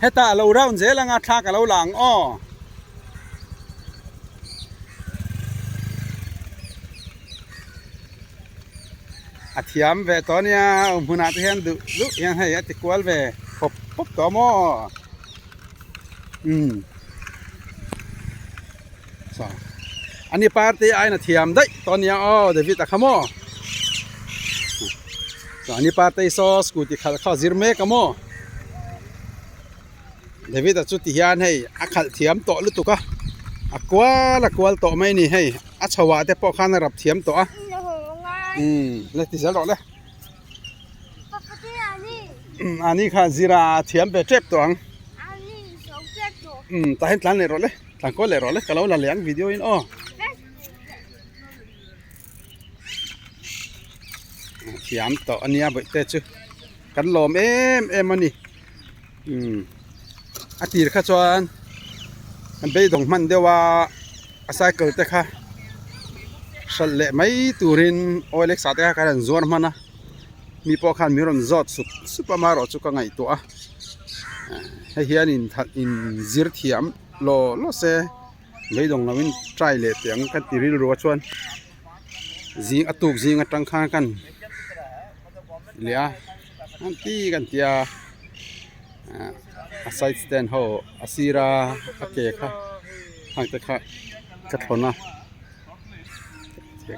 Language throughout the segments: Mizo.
Hetah a lo round zel anga thla ka lo la ang aw. A thiam ve tawh ania awm hmunah te hian duh duh hian hei a ti kual ve pawp pawp tawh maw umm saw ani party aiin a thiam daih tawh ania aw David a kha maw chuan ani party saw scooty khalh kha a zir mek a maw David a chu ti hian hei a khalh thiam tawh lutuk a a kual a kual tawh mai a ni hei a chho ah te pawh khan a rap thiam tawh a umm le ti zel rawh le ani kha zira a thiam ve tep tawh ang umm tah hian tlan leh rawh le tlan kual leh rawh le ka lo la leh ang video in aw thiam tawh ania bawihte chu kan lawm em em a ni. Umm a tir kha chuan an beidawng hman deuh a a cycle te kha hralh leh mai turin oil x ah te kha kan rawn zuar hman a mi pawh khan min rawn zawt sup sup a amaherawhchu ka ngaihtuah a hei hian in in zir thiam law law se beidawng loin try leh teh ang ka ti rilru a chuan zing a tuk zing atang khan kan leh a. An ti kan tia a side stand ho a sira a ke kha hang te kha ka thawn a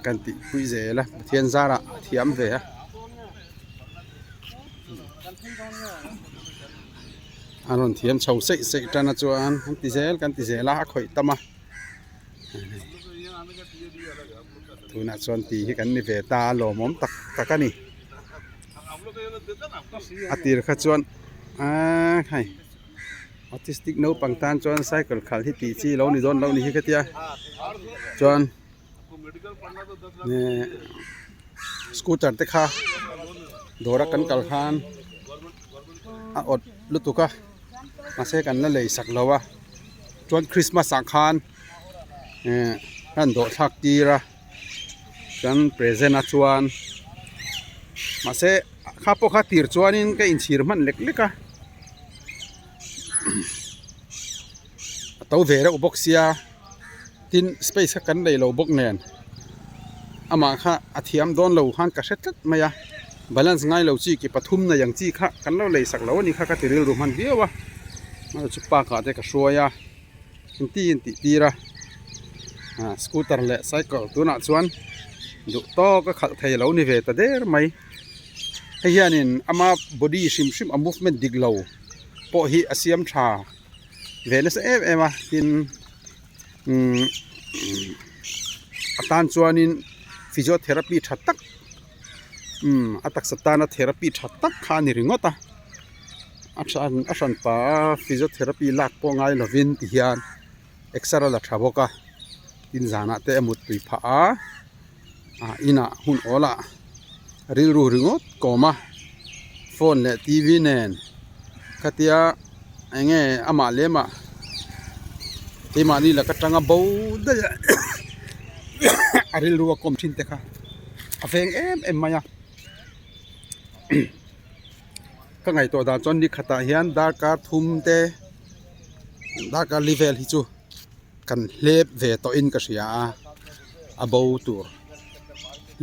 kan tih pui zel a Pathian zarah a thiam ve a a rawn thiam chho seih seih tan a chuan an ti zel kan ti zel a a khawih tam a tunah chuan tih hi kan ni ve ta a lawmawm tak tak a ni. A tir kha chuan aaa hei autistic naupang tan chuan cycle khalh hi tih chi lo ni dawn lo ni hi ka tia chuan ehh scooter te kha dawr a kan kal khan a awt lutuk a mahse kan la lei sak lo a chuan christmas ah khan ehh kan dawh thlak tir a. Kan present a chuan mahse kha pawh kha tir chuanin ka inchhir hman lek lek a a to ve reuh bawk sia tin space kha kan nei lo bawk nen amah kha a thiam dawn lo khan ka hre tlat mai a balance ngai lo chi ki pathum nei ang chi kha kan lo lei sak lo a ni kha ka ti rilru hman viau a chu park ah te ka hruai a. Inti intih tir a ah scooter leh cycle tunah chuan duh tawk a khalh thei lo ni ve ta der mai hei hianin ama body hrim hrim a movement dik lo pawh hi a siam tha ve nasa em em a tin umm a tan chuanin physiotherapy tha tak umm a taksa tana therapy tha tak kha a ni ringawt a. A hran a hran pa a physiotherapy lak pawh ngai lovin ti hian exer a la tha bawk a tin zanah te a muttui phah a ah inah hun awl ah rilru ringawt kawm a phone leh t v nen khatia eng nge amah lem ah keimahni laka tanga bo daih a a rilru a kawm thin te kha a veng em em mai a. Ka ngaihtuah dan chuan ni khatah hian darkar thum te darkar li vel hi chu kan hlep ve tawhin ka hria a a bo tur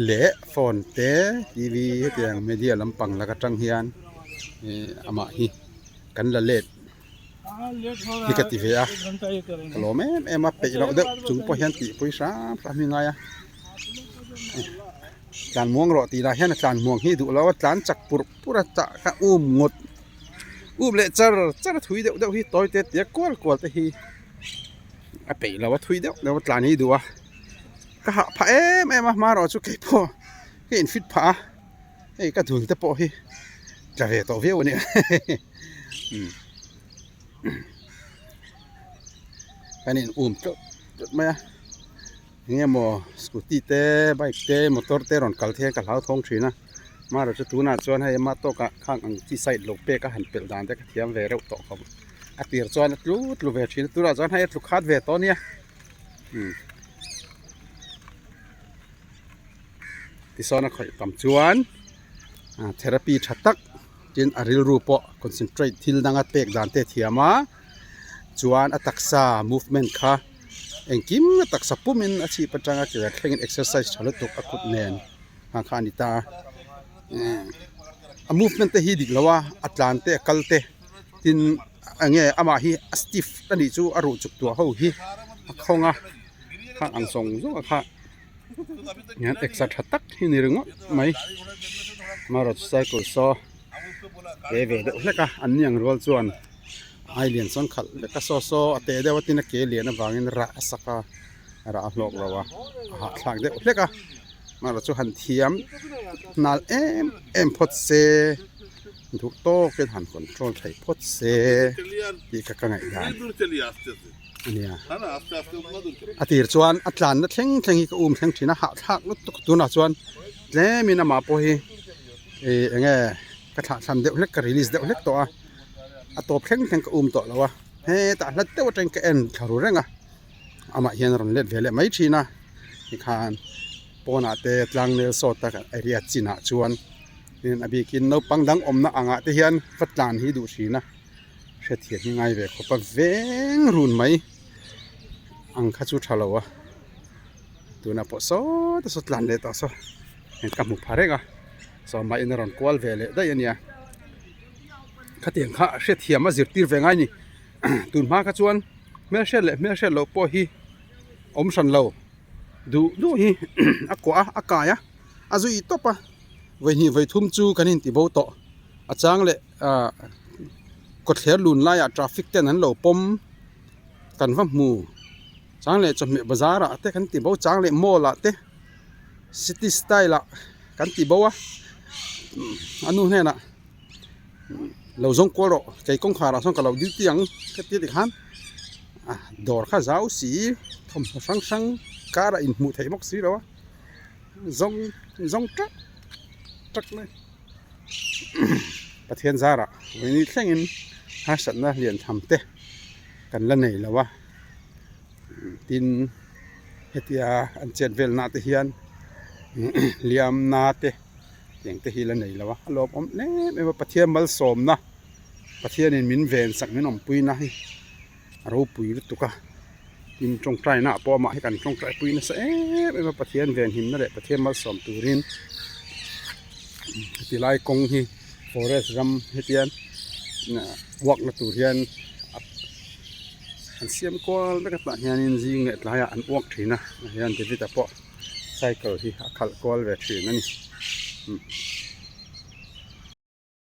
leh phone te t v hetiang media lampang lak atang hian ih amah hi kan la let hi ka ti ve a ka lawm em em a peih loh deuh chung pawh hian tihpui hram hram hi a ngai a. Tlan muang rawh tih lah hian a tlan muang hi duh lo a tlan chak pur pur a tah kha um ngawt um leh char char a thui deuh deuh hi tawi te tia kual kual te hi a peih lo a thui deuh deuh a tlan hi duh a ka hah phah em em a hmarawh chu keipawh ka in fit phah a hei ka dul te pawh hi tla ve tawh viau a nia kan in um teuh teuh mai a. Eng emaw scooty te bike te motor te rawn kal te hian ka hlauthawng thin a amaherawh chu tunah chuan hei ama tawkah khang ang chi side lo pek a han pelh dan te ka thiam ve reuh tawh khawp a tir chuan a tlu tlu ve thin a tunah chuan hei a tlu khat ve tawh ania umm tisawn a khawih tam chuan therapy tha tak. Tin a rilru pawh concentrate thil danga pek dan te a thiam a, chuan a taksa movement kha engkim a taksa pumin a chhip atanga ke ah thlengin exercise tha lutuk a kut nen ang kha a ni ta a. A movement te hi dik lo a, a tlan te a kal te tin eng nge amah hi a stiff a nih chu a ruh chuk tuah ho hi a khawng a khang ang zawng zawng a kha hian exer tha tak hi ni ringawt mai motorcycle saw te ve deuh hlek a an ni ang rual chuan ai lian sawn khalh vek a saw saw a te deuh a tin a ke lian avangin rah a sak a rah a hlawk lo a a hahthlak deuh hlek a amaherawhchu chu han thiam nal em em phawt se duh tawkin han control thei phawt se tih kha ka ngaihdan a nia. A tir chuan a tlanna thleng thleng hi ka um thleng thin a hahthlak lutuk tunah chuan tlemin amah pawh hi ih eng nge ka thlah thlan deuh hlek ka release deuh hlek tawh a a tawp thleng thleng ka um tawh lo a hetah hlat deuh atangin ka en thla ru reng a amah hian a rawn let ve leh mai thin a tikhan pawnah te tlang nel sawt a area chinah chuan tin a bikin naupang dang awmna angah te hian va tlan hi duh thin a. Hrethiam hi ngai ve khawp a veng run mai ang kha chu tha lo a tunah pawh sawta saw tlan leh tawh saw heng ka hmu pha reng a sawma in a rawn kual ve leh daih a nia khatiang kha hrethiam a zirtir ve ngai a ni tun hma kha chuan hmelhriat leh hmelhriat loh pawh hi awm hran lo duh duh hi a kuah a a kai a a zui tawp a vawihnih vawithum chu kan inti bo tawh a chang leh. Ahh kawtthler lun laiah traffic ten an lo pawm kan va hmu chang leh chawhmeh bazar ah te kan ti bo chang leh mall ah te city style ah kan ti bo a a nu hnenah lo zawng kual rawh kei kawngkhar ah sawn ka lo duty ang ka ti tikhan ah dawr kha zau si thawmhnaw hrang hrang kar ah inhmuh theih bawk si lo a zawng zawng teuh teuh mai. Pathian zarah vawiin thlengin harsatna lian tham te kan la nei lo a tin hetia an chet velna te hian hliamna te tiang te hi la nei lo a a lawmawm em em a Pathian malsawmna Pathianin min ven sak min awmpuina hi. A ropui lutuk a tin tawngtaina ah pawh amah hi kan tawngtai pui nasa em em a Pathian venhimna leh Pathian malsawm turin heti lai kawng hi forest ram hetian walk na tur hian an siam kual vek a tah hianin zing leh tlaiah an walk thin a tah hian David-a pawh cycle hi a khalh kual ve thin a ni.